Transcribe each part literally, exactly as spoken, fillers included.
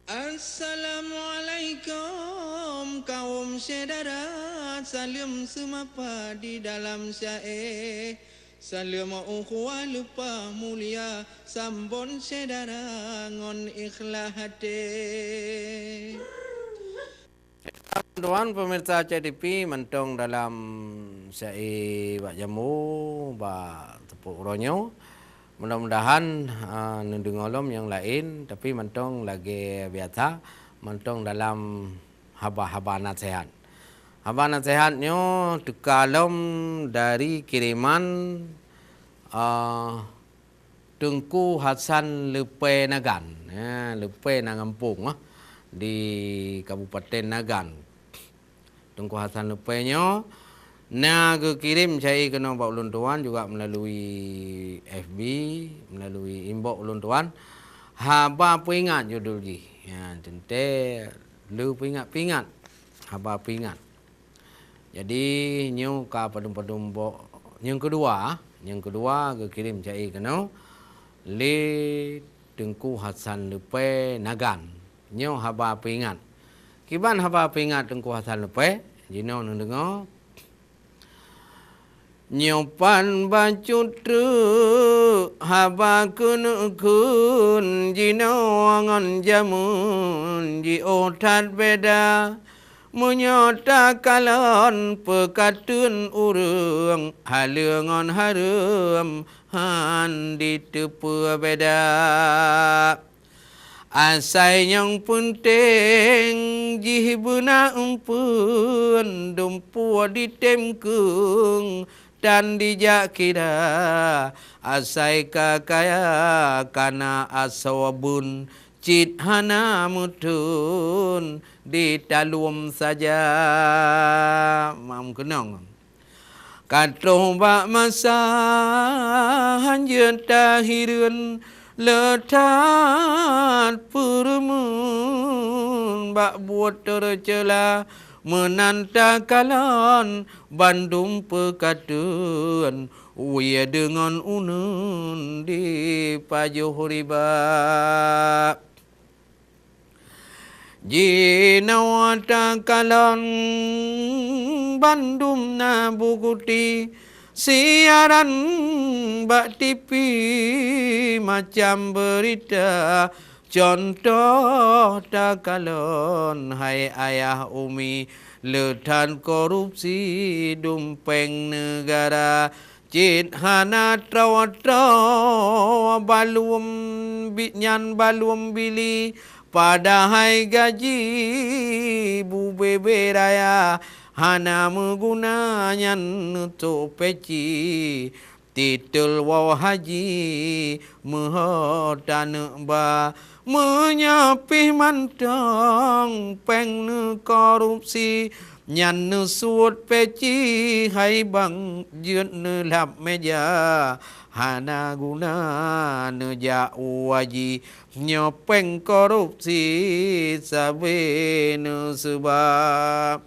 Assalamualaikum kaum syedara, saleuem seumapa di dalam syae. Saleuem ukhuwah leupah mulia, sambot syedara ngon ikhlas até. Tuan pemirsa C T V, mantong dalam syae bak jambu, bak teupok uroe nyoe. Mudah-mudahan, ah, neudeungoe lom nyang laén, tapi mantong lagée biasa, mantong dalam haba-haba naseuhat. Haba naseuhat nyoe teuka lom dari kiriman, ah, Teungku Hasan Leupée Nagan, ya, Leupée na gampông, ah, di Kabupaten Nagan. Teungku Hasan Leupée nyoe na geukirém syae keunoe bak ulôn tuan juga melalui F B, melalui inbox ulôn tuan. Haba Peuingat judul jih. Ya, teuntée le peuingat-peuingat. Haba Peuingat. Jadi, nyoe ka padum-padum boh nyang keudua, nyang keudua geukirém syae keunoe lé Teungku Hasan Leupée Nagan. Nyoe Haba Peuingat. Kiban Haba Peuingat Teungku Hasan Leupée, jinoe neudeungoe. Nyoe pan bacut treuk haba keuneuk kheun, jinoe ngon jameun jiôh that beda. Meunyoe takalon peukateuen ureuëng, haleue ngon hareuem hán jiteupeue beda. Asai nyang peunteng jih beuna eumpeuen, dumpeue ditém keueng tan dijak kira. Asai ka kaya kana asoe beun, cit hana meuthon ditalom saja. Mam keunong. Ka troh bak masa hanjeuet tahireuen, le that peureumeuen bak buet teuceulah. Meunan takalon bandum peukateuen, wie deungon uneuen dipajoh riba. Jinoe takalon bandum na bukeuti, siaran bak T V macam beurita. Cuntoh takalon hai ayah umi, le that korupsi dum péng neugara. Cit hana troe-troe balum bi-, nyan balum bili, padahai gaji bubebe raya hana meuguna nyan neutôk peci. Titel woe haji meuho taneuk ba, meunyoe pih mantong péng neukorupsi, nyan neusuet peci hai bang jeuet neulhab meja, hana guna neujak u haji nyoe péng korupsi sabe neuseuba.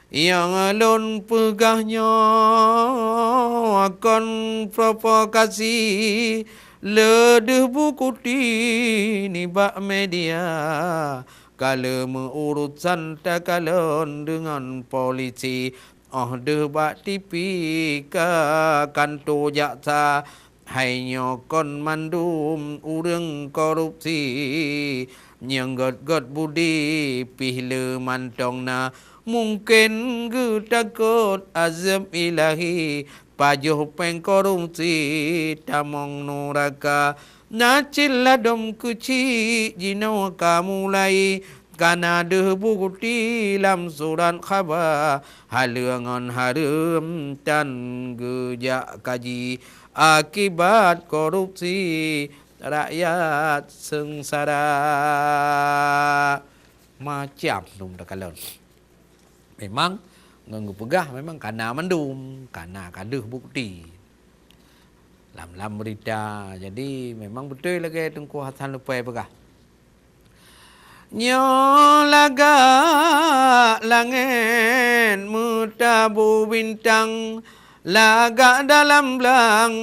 Nyang lôn peugah nyoe kon provokasi, le deuh bukeuti nibak media. Ka le meu urosan takalon deungon polisi, óh deuh bak T V ka kanto jaksa. Hai nyoe kon mandum ureuëng korupsi, nyang gét-gét budi pih le mantong na. Mungken geutakot azab Ilahi, pajoh péng korupsi tamong nuraka. Na cit ladôm keuchik jinoe ka mulai, kana deuh bukeuti lam surat khaba, haleue ngon hareuem tan geujak kaji. Akibat korupsi, rakyat seungsara. Macam dum takalon. Memang ngon geupeugah memang kana mandum, kana ka deuh bukeuti. Lam-lam beurita. Jadi memang beutôi lagée Teungku Hasan Leupée peugah. Nyoe lagak langét meutabu bintang, lagak dalam blang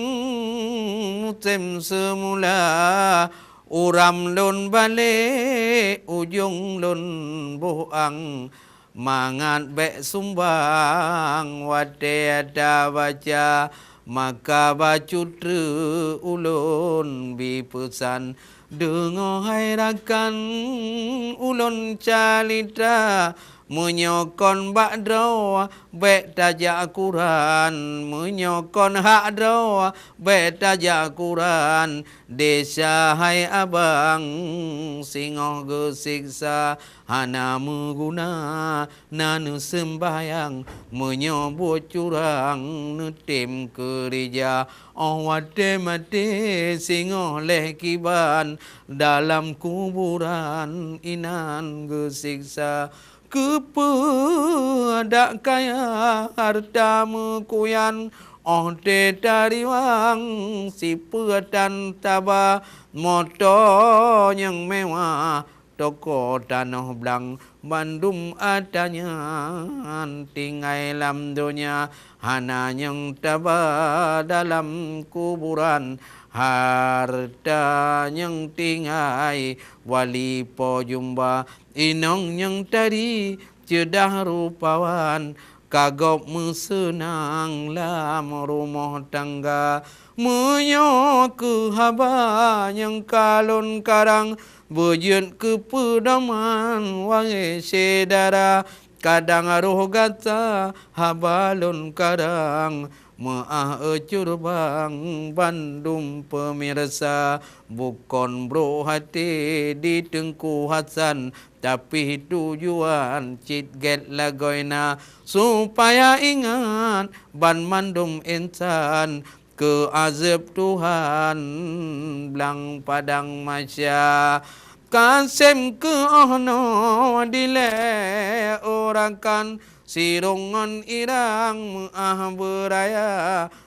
musém seumula, uram lôn balée ujong lôn boh ang, mangat bék sumbang watée tabaca, maka bacut treuk ulôn bi peusan. Deungoe hai rakan ulôn calitra, meunyoe kon bak droe bék tajak kuran, meunyoe kon hak droe bék tajak kuran. Desya hai abang singoh geuseksa, hana meuguna na neuseumbahyang, meunyoe buet curang neutem keurija. Óh watée maté singoh lhée kiban, dalam kuburan inan geuseksa. Keupeue dak kaya hareuta meukuyan, óh tée tariwang sipeutan taba, moto nyang mewah, toko tanoh blang, bandum atra nyan tinggai lam donya, hana nyang taba dalam kuburan. Hareuta nyang tinggai wali po jumba, inong nyang tari ceudah rupawan, ka gob meuseunang lam rumoh tangga. Meunyoe keu haba nyang ka lôn karang, beujeuet keu peudoman, wahé syedara, kadang roh gata haba lôn karang. Meu'ah eu curbang bandum peumirsa, bukon brok até di Teungku Hasan, tapi tujuan cit gét lagoina, supaya ingat banmandum insan keu azeueb Tuhan blang padang mahsya. Kasem keu óh noe dilée urakan, sirong ngon irang meu'ah beuraya.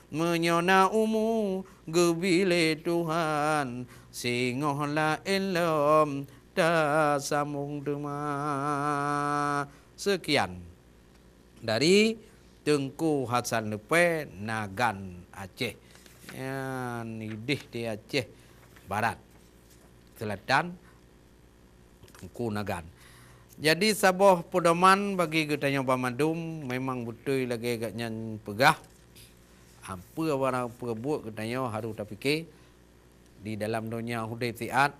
Meunyoe na umu geubri lé Tuhan, singoh laén lom tasambong teuma. Seukian dari Teungku Hasan Leupée, Nagan, Aceh. Nyan idéh di Aceh Barat, Selatan, Teungku Nagan. Jadi saboh peudoman bagi geutanyoe banmandum, memang beutôi lagée gobnyan peugah, peue barang peubuet geutanyoe harôh tapike di dalam donya udeb siat,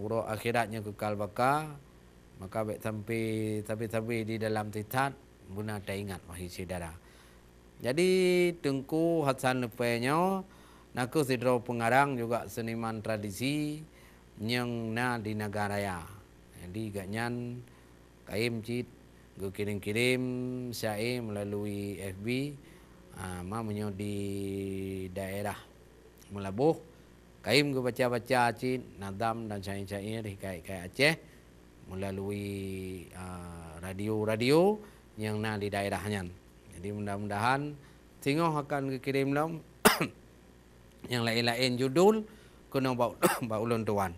uroe akhirat nyang keukal baka, maka bék sampai sabe-sabe di dalam sisat, beuna taingat, wahé syedara. Jadi, Teungku Hasan Leupée nyoe na kheueh sidroe peungarang juga seuniman tradisi nyang na di Nagan Raya. Jadi, gobnyan kayém cit geukirém-kirém syaé meulalu F B, a, ma meunyoe di daerah Meulaboh, kayém geubaca-baca cit nazam dan syair-syair hikayat-hikayat Aceh meulalu, a, radio-radio nyang na di daerah nyan. Jadi, mudah-mudahan singoh akan geukirém lom nyang laén-laén judul keunoe bak, bak ulôn tuan.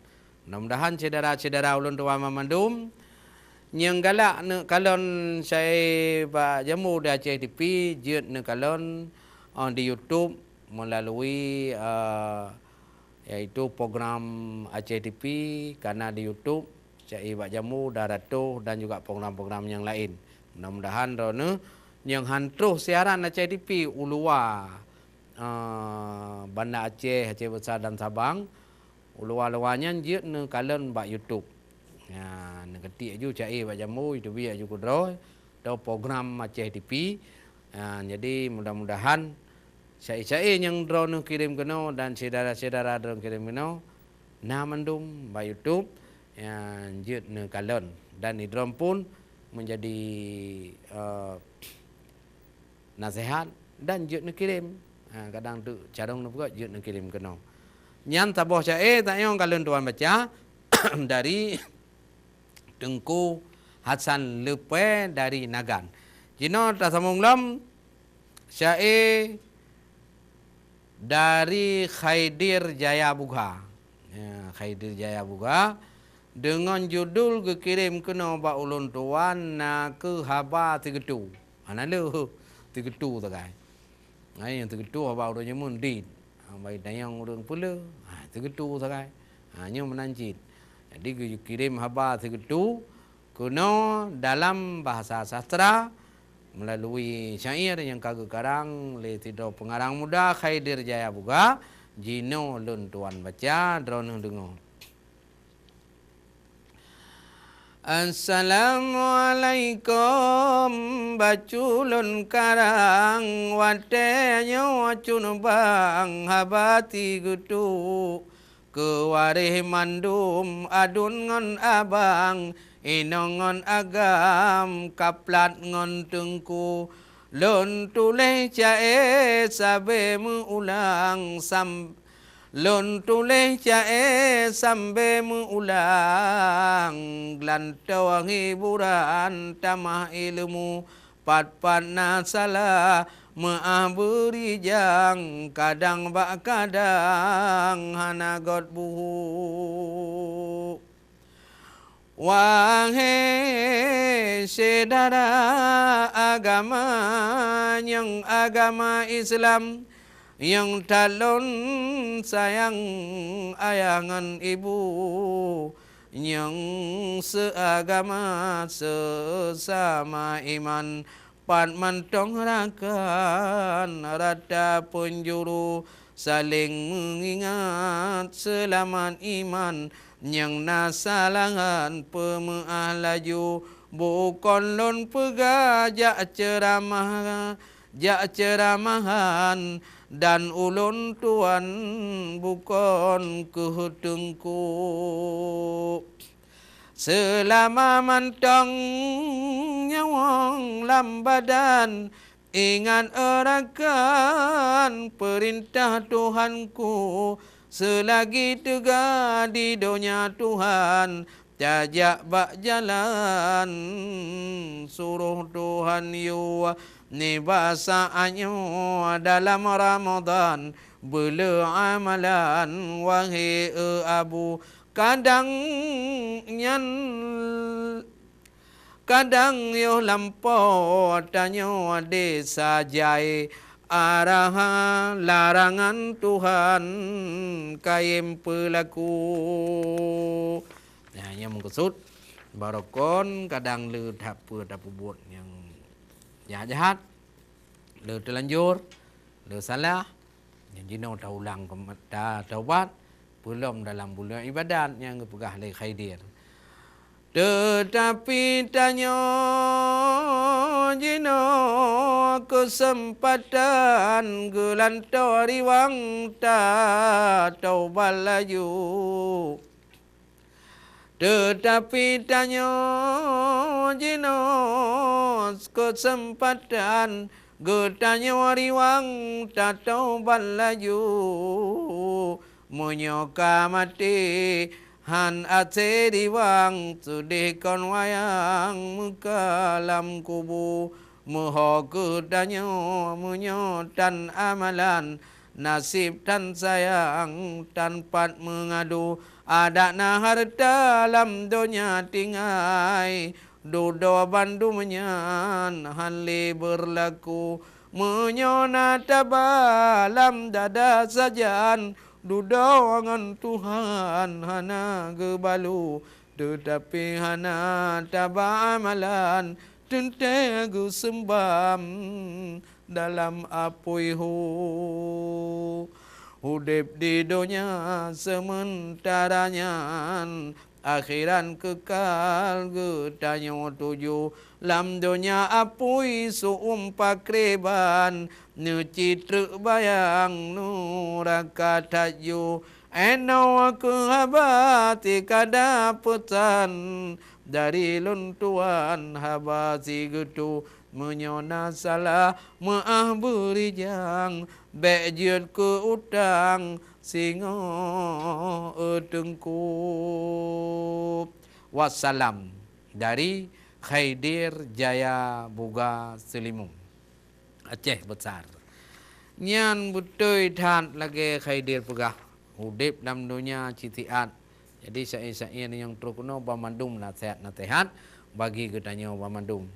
Mudah-mudahan syedara-syedara ulôn tuan banmandum nyang galak neukalon syaé bak jambu di Aceh T V, jeuet neukalon, eh, di YouTube meulalu, eh, yaitu program Aceh T V, kana di YouTube, syaé bak jambu, dan rato, dan juga program-program nyang laén. Mudah-mudahan droeneuh nyang han troh siaran Aceh T V u luwa, eh, Banda Aceh, Aceh Besar dan Sabang, u luwa-luwa nyan jeuet neukalon bak YouTube. Nyan, neuketik aju syaé bak jambu, teubiet aju keudroe, atau program Aceh T V. Nyan, jadi mudah-mudahan syaé-syaé nyang droeneuh kirém keunoe dan syedara-syedara droeneuh kirém keunoe na mandum bak YouTube, nyan jeuet neukalon. Dan droeneuh pun meunjadi, eh, naseuhat dan jeuet neukirém. Ha, kadang teuk carông neupeugah jeuet neukirém keunoe. Nyan saboh syaé tanyong ka lôn tuan baca dari Teungku Hasan Leupée dari Nagan. Jinoe tasambong lom syaé dari Khaidir Jaya Bugha. Ya, Khaidir Jaya Bugha deungon judul geukirém keunoe bak ulôn tuan nakeuh haba sigeutu. Hana lé sigeutu sagai. Ai nyang sigeutu haba ureuëng jameun dit. Ha, bak tanyong ureuëng peuleueh, ha, sigeutu sagai. Ha, nyoe meunan cit. Jadi geukirém haba sigeutue keunoe dalam bahasa sastra meulalu syair nyang ka geukarang lé sidroe peungarang muda, Khaidir Jaya Buga. Jinoe lôn tuan baca, droeneuh deungoe. Assalamualaikum, bacut lôn karang, watée nyoe cut bang haba sigeutue. Keu waréh mandum aduen ngon abang, inong ngon agam, kaplat ngon teungku. Lôn tuléh caé sabé meuulang sam-, lôn tuléh caé sambé meuulang, geulantoe hiburan tamah ileumu. Pat-pat na salah meuáh beurijang, kadang bak kadang hana göt buhu. Wahé syedara agama, nyang agama Islam, nyang that lôn sayang ayah ngon ibu, nyang seuagama seusama iman, pat mantong rakan rata peunjuru, saléng meungingat seulamat iman, nyang na salahan peumeuáh laju. Bukon lôn peugah jak ceuramah, jak ceuramahan, dan ulôn tuan bukon keuh teungku. Seulama mantong nyawöng lam badan, ingat eurakan peurintah Tuhanku, seulagi teuga di donya Tuhan, tajak bak jalan suroh Tuhan yue. Nibak saát nyoe dalam Ramadhan, beuleu amalan wahé e abu. Kadang nyan, kadang yoh lampôh tanyoe desa jai, arahan larangan Tuhan kayém peulaku. Nah, nyang meukeusut barokon kadang le that peue tapeubuet nyang jahat-jahat, le teulanjur, le salah, nyang jinoe taulang keu ta-, taubat, peulom dalam buleuen ibadat nyang geupeugah lé Khaidir. Teutapi tanyoe jinoe keuseumpatan geulantoe riwang tataubat laju. Teutapi tanyoe jinoe keuseumpatan geutanyoe riwang tataubat laju. Meunyoe ka maté han asé riwang, seudeh kon wayang meuka lam kubu. Meuho kheueh tanyoe meunyoe tan amalan, naseb tan sayang tan pat meungadu. Adak na hareuta lam donya tinggai, dudoe bandum nyan han lé beurlaku. Meunyoe na taba lam dada sajan, dudoe ngon Tuhan hana geubalu. Teutapi hana taba amalan, teuntée geuseumbam dalam apui hu. Udeb di donya seumeuntara nyan, akhiran keukal geutanyoe tuju. Lam donya apui su-uem pakriban, neucit treuk bayang nuraka that ju. Inoe kheueh haba sikada peusan dari lôn tuan haba sigeutue. Meunyoe na salah meuáh beurijang, bék jeuet keu utang singoh e teungku. Wassalam dari Khaidir Jaya Buga Seulimeum. Aceh Besar. Nyan beutôi that lagée Khaidir peugah, udeb lam donya cit siat. Jadi syair-syair nyang trok keunoe banmandum naseuhat-naseuhat bagi geutanyoe banmandum.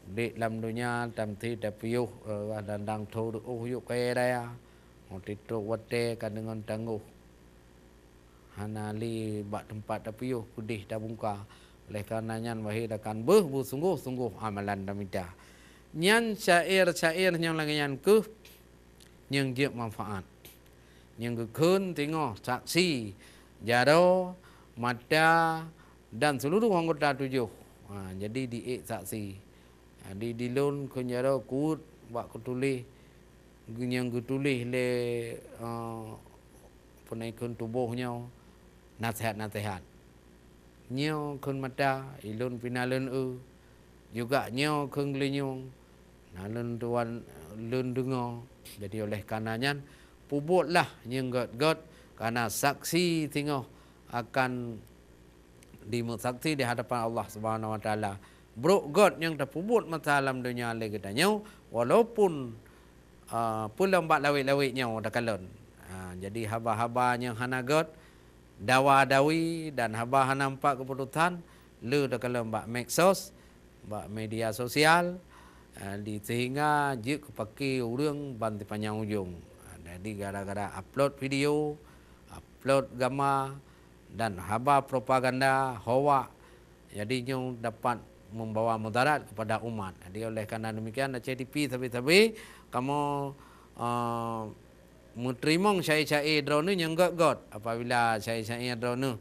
Udeb lam donya tameuti tapiôh, eh, dan dang tho reuôh yôk kayée raya. Ngon titrok watée ka deungon tanggoh. Hana lé bak teumpat tapiôh, keudeh tabungka. Oleh karena nyan, wahai rakan, beuh beusunggoh-sunggoh amalan tamita. Nyan syair-syair nyang lagée nyan keuh nyang jeuet manfaat. Nyang geukheun singoh saksi, jaroe, mata, dan seluruh anggota tujoh. Ha, jadi di ék saksi. Jadi di lôn kheun jaroe kuweuet bak keutuléh nyang geutuléh lé, eh, peunaikheun tuboh nyoe naseuhat-naseuhat. Nyoe kheun mata, ilôn pih na lôn eu, juga nyoe kheun geulinyueng, na lôn tuwan lôn deungoe. Jadi oleh karena nyan, peubuetlah nyang gét-gét, karena saksi singoh akan dimeusaksi di hadapan Allah Subhanahu Wa Taala. Brok gét nyang tapeubuet masa lam donya lé geutanyoe, walaupun, ah, peulom bak lawét-lawét nyoe takalon. Ah, jadi haba-haba nyang hana gét, dawa-dawi dan haba hana meupat keuputosan, le takalon bak medsos, bak media sosial, ah, di, sehingga jeuet keupaké ureuëng ban sipanyang ujong. Ah, jadi gara-gara upload video, upload gama, dan haba propaganda, hoak, jadi nyoe dapat membawa mudarat kepada umat. Jadi oleh karena demikian, Aceh T V sabe-sabe kamoe, eh, meuteurimong syair-syair droeneuh nyang gét-gét. Apabila syair-syair droeneuh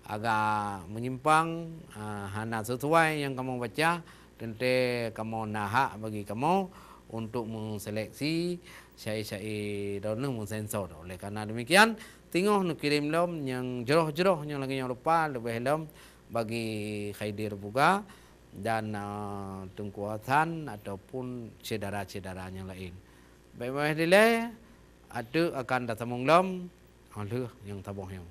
agak menyimpang, eh, hana sesuai nyang kamoe baca, teuntée kamoe na hak bagi kamoe untuk meuseleksi syair-syair droeneuh, meusensor. Oleh karena demikian, singoh neukirém lom nyang jroh-jroh nyang lagée nyoe rupa, leubeh lom bagi Khaidir Buga dan, ah, Teungku Hasan ataupun syedara-syedara nyang laén. Bék meuéh dilée, ateueh akan tasambong lom, óh lheueh nyang saboh nyoe.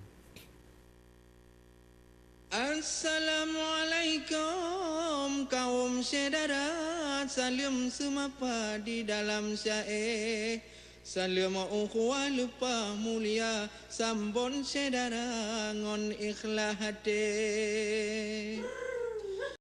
Assalamualaikum kaum syedara, saleuem seumapa di dalam syaé. Saleuem ukhuwah leupah mulia, sambon syedara ngon ikhlas até.